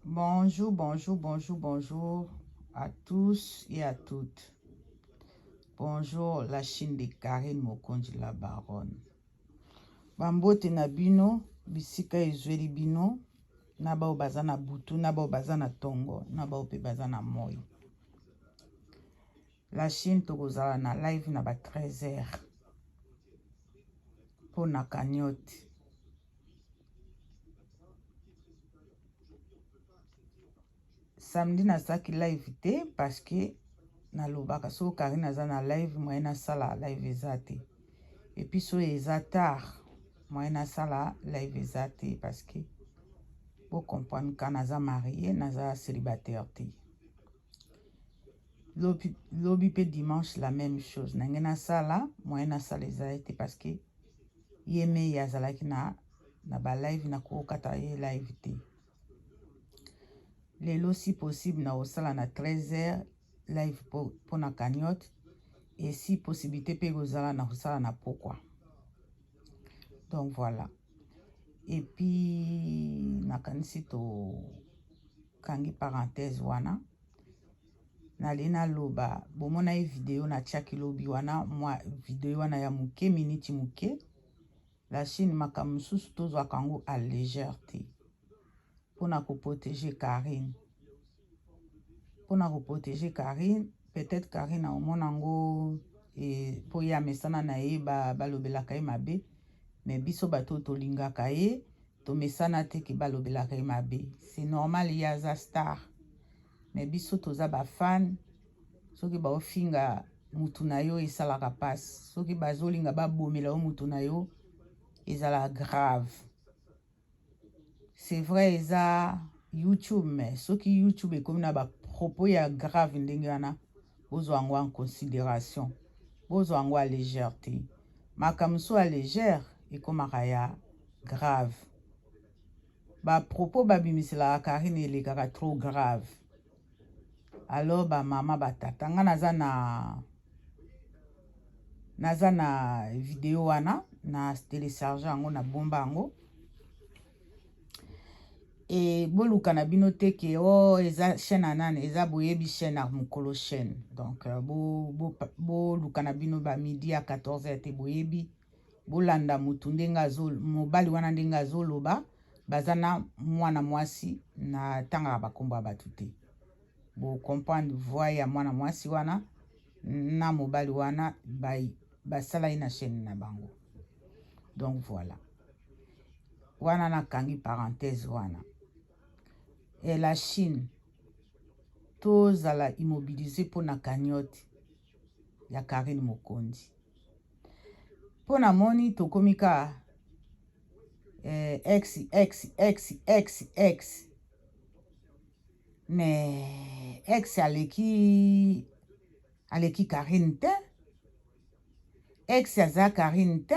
Bonjour, bonjour, bonjour, bonjour à tous et à toutes. Bonjour la chaîne de Karine Mokonzi la Baronne. Bambote na bino bisika ezweli bino na bao baza na butu na bao baza na tongo na bao pe baza na moi. La Chine tokozala na live na ba 13 heures mpo na cagnotte. Samedi nasalaki live te parce que nalobaka soki Karine aza na live moyen nasala live eza te. Et puis soki eza tard moyen nasala live eza te parce que bo comprendre ka naza marie naza célibataire te. Lobi, lobi pe dimanche la même chose nange nasala moyen nasala eza te parce que ye mei azalaki na na ba live nakokata ye live te. Lelo si possible na kosala na 13 heures live mpo na cagnotte et si possibilité mpe ekozala na kosala na pokwa. Donc voilà. Et puis nakanisi tokangi parenthèse wana. Nali naloba bomona ye video natiaki lobi wana mwa video wana ya moke miniti moke. La Chine makambo mosusu tozwaka yango à légère te mpona koprotege Karine, mpona koprotege Karine. Peut-être Karine aomona yango mpo ye amesana na ye balobelaka ye mabe, mais biso bato tolingaka ye tomesana te ke balobelaka ye mabe. C'est normal, ye aza star, mais biso toza bafan. Soki baofinga mutu na yo esalaka mpasi, soki bazolinga babomela yo mutu na yo ezala grave. C'est vrai eza YouTube, mais soki YouTube ekomi na ba propos ya grave ndenge wana, bozwa yango en considération, bozwa yango à légèreté. Makambo so ya légère ekomaka ya grave. Ba propos babimiselaka Karine elekaka trop grave. Alors ba mama ba tata, nga naza na video wana na télécharge yango na bomba yango. E boluka na bino te ke o eza chaîne ya nani, eza boyebi chaîne ya mokolo chaîne. Donc boluka na bino ba midi ya 14h te, boyebi bolanda mutu ndenge azo mobali wana ndenge azoloba. Baza na mwana mwasi na tangaka bakombo ya bato te, bo comprendre voix ya mwana mwasi wana na mobali wana basala ye na chaîne na bango. Donc voilà, wana nakangi parenthèse wana. E la Chine tozala immobilisé mpona cagnotte ya Karine Mokonzi, mpo namoni tokomi ka x x x x x, mais x aleki aleki Karine te, x aza Karine te.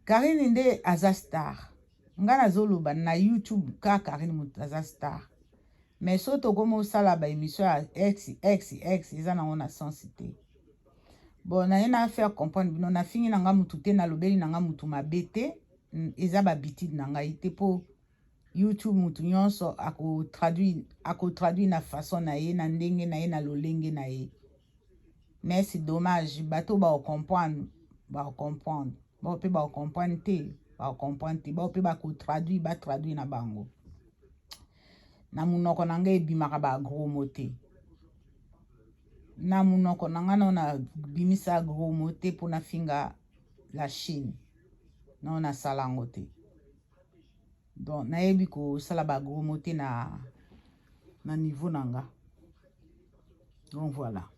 Karine nde aza star. Nga nazoloba na YouTube ka Karine moto aza star, mais so tokomi osala ba émission ya x x x eza nango na sens te. Bon, naye na faire comprendre bino, nafingi na nga mutu te, nalobeli na nga mutu mabe te, eza ba habitude na ngai te. Mpo YouTube mutu nyonso akotraduire na façon na ye, na ndenge na ye, na lolenge na ye. Mais c'est dommage, bato baocomprendre, baocomprendre bao mpe baocomprendre te, baocomprendre te, bao mpe bakotraduire, batraduire na bango. Na monoko na ngai ebimaka ba gros mots te, na monoko na ngai nao nabimisa gros mots te mpo nafinga la Chine, nao nasala yango te. Donc nayebi kosala ba gros mots te na niveau na nga. Donc voilà,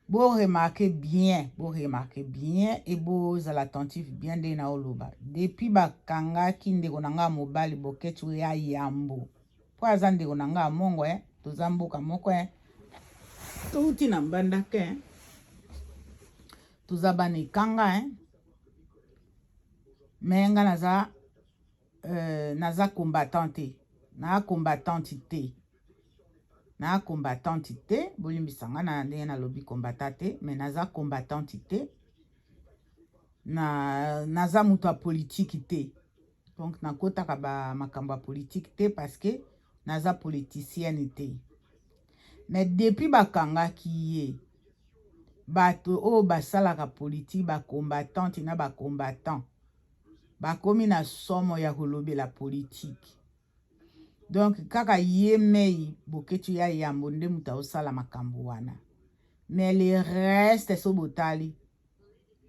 bo remarquer bien, bo remarquer bien et bozala attentif bien ndenge na oloba. Depuis bakangaki ndeko na nga mobali Boketshu ya yambo, mpo aza ndeko na nga mongo, toza mboka moko, touti na Mbandaka, toza bana ekanga, me nga naza naza combattant te, naa combattante te, naa combattante te. Bolimbisa nga na ndenge nalobi combattant te, mais naza combattante te, na naza moto ya politike te. Donc nakotaka ba makambo ya politique te parce que naza politicienne te. Mais depuis bakangaki ye, bato oyo basalaka politique, bacombattante na bacombattant, bakomi na somo ya kolobela politique. Donc kaka ye mei Boketshu ya Yambo nde moto aosala makambo wana, mais le reste, so botali,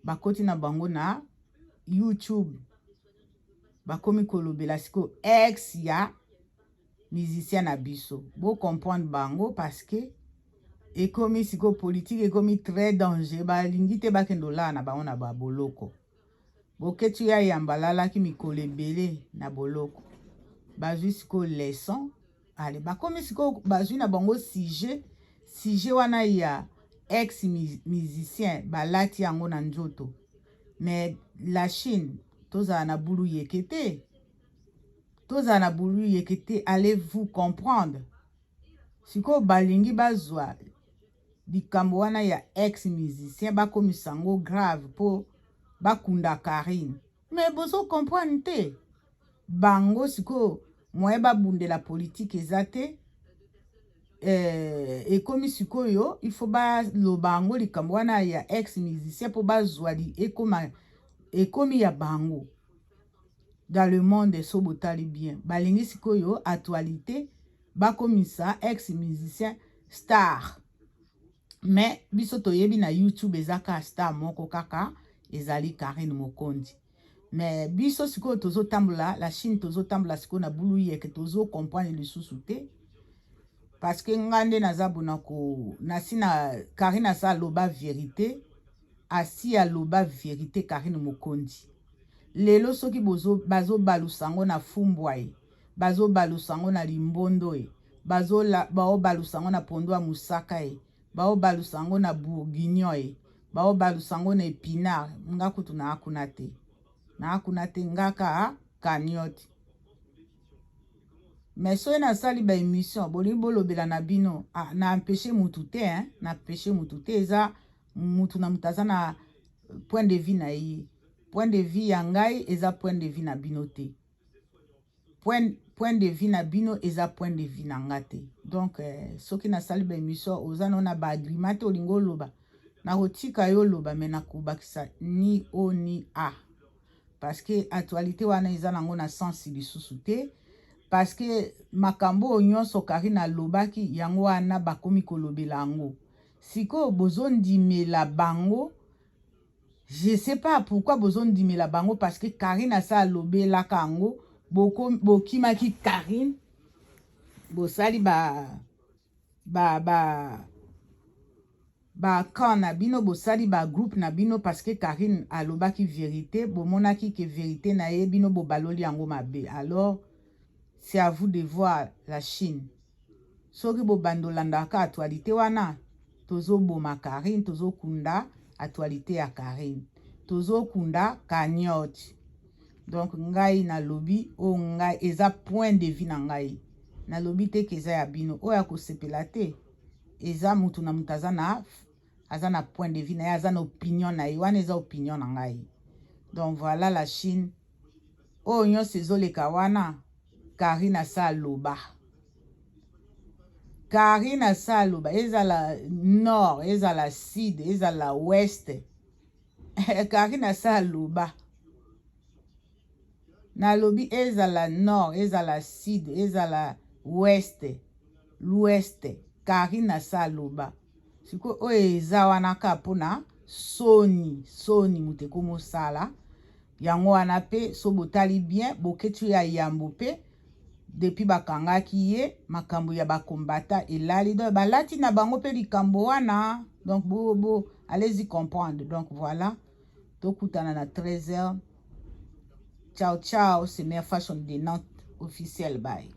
bakoti na bango na YouTube, bakomi kolobela sikoyo ex ya musicien na biso. Bocomprendre bango parce que ekomi sikoyo politique, ekomi très danger. Balingi te bakende olala na bango na baboloko. Boketshu ya Yambo alalaki mikolo ebele na boloko. Bazwi sikoyo leçon. Ale, bakomi sikoyo, bazwi na bango sujet wana ya ex musicien, balati yango na nzoto. Mais la Chine, tozala na bulu yeke te, tozala na bulu yeke te. Allez-vous comprendre. Sikoyo balingi bazwa likambo wana ya ex musicien, bakomisa yango grave mpo bakunda Karine. Mais bozocomprendre te. Bango sikoyo, moye babundela politike eza te. Ekomi sikoyo il faut baloba yango, likambo wana ya ex musicien, mpo bazwa ekoma, ekomi ya bango dans le monde. So botali bien, balingi sikoyo actualité, bakomisa ex musicien star. Mais biso toyebi na YouTube eza kaka star moko kaka, ezali Karine Mokonzi. Mais biso sikoyo tozotambola, la Chine, tozotambola sikoyo na bulu yeke, tozocomprendre lisusu te, parce que nga nde naza bona ko nasi na Karine asa aloba vérité, asi aloba vérité. Karine Mokonzi lelo, soki bazobalusa yango na fumbwa ye, bazobalusa yango na limbondo ye, baobalusa yango na pondo ya mosaka ye, baobalusa yango na bourguignon ye, baobalusa yango na épinard, nga kutu naa kuna te, naa kuna te. Nga ka cagnotte. Mais soki nasali baémission, bolingi bolobela na bino, ah, na empêche mutu te, hein? Na empêche mutu te. Eza mutu na mutu aza na point de vue na ye. Point de vue ya ngai eza point de vue na bino te. Point de vue na bino eza point de vue na nga te. Donc soki nasali baémission, oza nao na baargument te, olingi oloba, nakotika yo oloba, mais nakobakisa ni o ni a, parce que actualité wana eza nango na sens lisusu te, parce que makambo oyo nyonso Karine alobaki, yango wana bakomi kolobela yango sikoyo. Bozondimela bango, je sais pas pourquoi bozondimela bango, parce que Karine asa alobelaka yango. Bokimaki Karine, bosali ba camp na bino, bosali bagroupe na bino, parce que Karine alobaki vérité. Bomonaki ke vérité na ye, bino bobaloli yango mabe. Alors c'est à vous de voir, la Chine. Soki bobanda olandaka actualité wana, tozoboma Karine, tozokunda actualité ya Karine, tozokunda cagnotte. Donc ngai nalobi oyo ngai eza point de vue na ngai. Nalobi te ke eza ya bino. Oyo akosepela te, eza mutu na mutu aza na point de vue na ye, aza na opinion na ye. Wana eza opinion na ngai. Donc voilà, la Chine, oyo nyonso ezoleka wana, Karine asa aloba. Karine asa aloba, ezala nord, ezala sud, ezala ouest, Karine asa aloba. Nalobi ezala nord, ezala sud, ezala ouest, l'ouest, Karine asa aloba. Sikoyo oyo eza wana kaka mpona soni, soni moto ekomosala yango wana. Mpe so botali bien, Boketshu ya Yambo mpe, depuis bakangaki ye, makambo ya bakombata elali. Donc balati na bango mpe likambo wana. Donc bo allez-y comprendre. Donc voilà, tokutana na 13 heures. Ciao ciao, c'est Mère Fashion de Nantes officiel. Bye.